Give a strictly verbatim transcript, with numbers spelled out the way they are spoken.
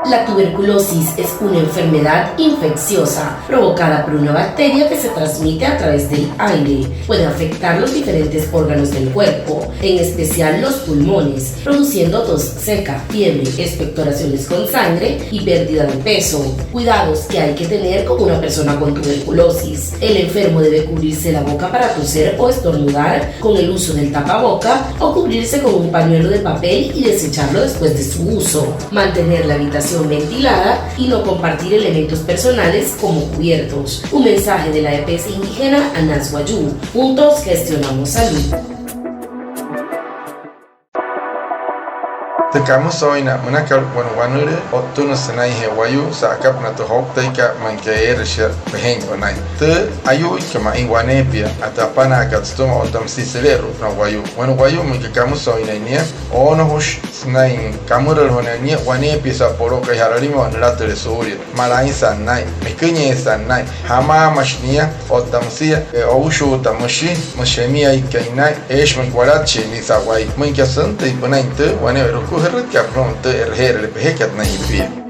La tuberculosis es una enfermedad infecciosa provocada por una bacteria que se transmite a través del aire. Puede afectar los diferentes órganos del cuerpo, en especial los pulmones, produciendo tos seca, fiebre, expectoraciones con sangre y pérdida de peso. Cuidados que hay que tener con una persona con tuberculosis. El enfermo debe cubrirse la boca para toser o estornudar con el uso del tapaboca o cubrirse con un pañuelo de papel y desecharlo después de su uso. Mantener la habitación ventilada y no compartir elementos personales como cubiertos. Un mensaje de la EPS indígena Anas Wayuu. Juntos gestionamos salud. Tü kamüsooin münaka, bueno, wanülüü o'ttünüsü sünainjee wayuu sa'akapünaa tü jouktaikat, ma'i aka eere shia pejein wanain. Tü ayuuikat ma'i waneepia, ata apanaakat sütüma otta müsia süle'eru'upünaa wayuu. Bueno, wayuu müinka kamüsooin nia, oonojüshi sünain kamürüle joo nia waneepia saa'u polookai ja'ralime, wane nülatüle suulia, malainsat naa'in, meküinyeesat naa'in, jamaamashi nia otta müsia, e, oushuuta müshi, müshi emiaikai naa'in, eeshi müin walatshii nia sa'wai. Müinka süntüin pünain tü wane'ewai jukujürütkat, pünüin tü e'reje'erüle pejekat naa'in jipia.